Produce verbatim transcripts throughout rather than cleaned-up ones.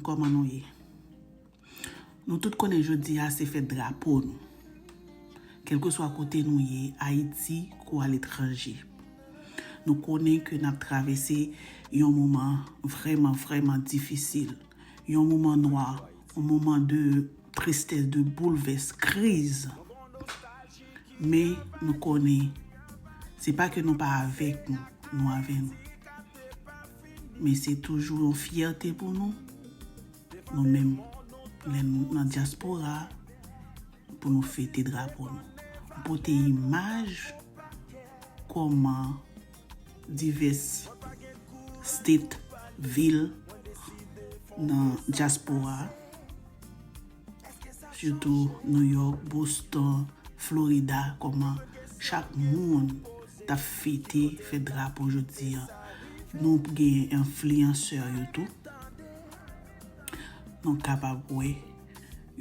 Kòman nou ye? Nou tout konnen jodi a se fèt drapo nou. Kèlkeswa kote nou ye, Ayiti kou aletranje. Nou konnen ke n ap travèse yon moman vrèman, vrèman difisil. Yon moman nwa, yon moman de tristès, de boulvès, kriz. Men nou konnen, se pa ke nou pa avèk nou, nou avè nou. Men se toujou yon fyète pou nou, nou menm, lè nou nan dyaspora, pou nou fete drapo nou. M pote imaj kòman divès state, vil nan dyaspora, sitou New York, Boston, Florida, kòman chak moun t ap fete fèt drapo jodi a. Nou gen enfliyansè yo tou. Nou kapab wè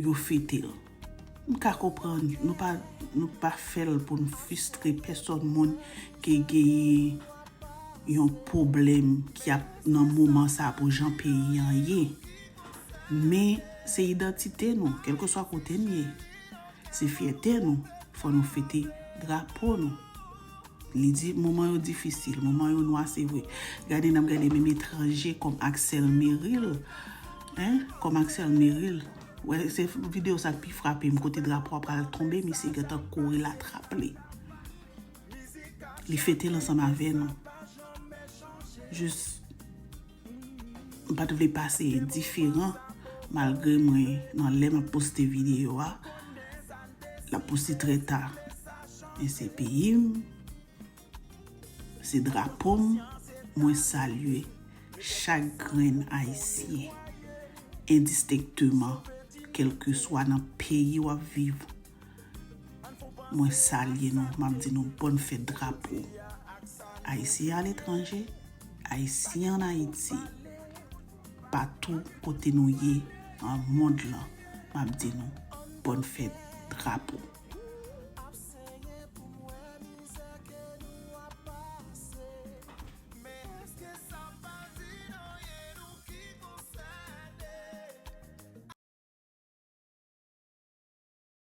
yo fete l. M ka konprann, nou pa, nou pa fè l pou n fristre pèsòn moun ki genyen yon pwoblèm ki ap nan moman sa pou jan peyi an ye. Men se idantite nou, kèlkeswa kote n ye. Se fyète nou, fò nou fete drapo nou. Li di, moman yo difisil, moman yo nwa, se vre. Gade, n ap gade menm etranje kòm Axel Meril, en, kòm Axel Meril. Wè, se videyo sa k pi frape m, kote drapo a pral tonbe, misye gentan kouri l atrap li. Li fete l ansanm avè nou. Jis, m pa t vle pase diferan, malgre mwen, nan lè m ap poste videyo a, l ap poste trè ta. Men se peyi m, se drapo m, mwen salye chak grenn Ayisyen, endistenkteman, kèlkeswa nan peyi w ap viv. Mwen salye nou, m ap di nou bòn fèt drapo. Ayisyen aletranje, Ayisyen ann Ayiti, patou kote nou ye nan mond lan, m ap di nou bòn fèt drapo.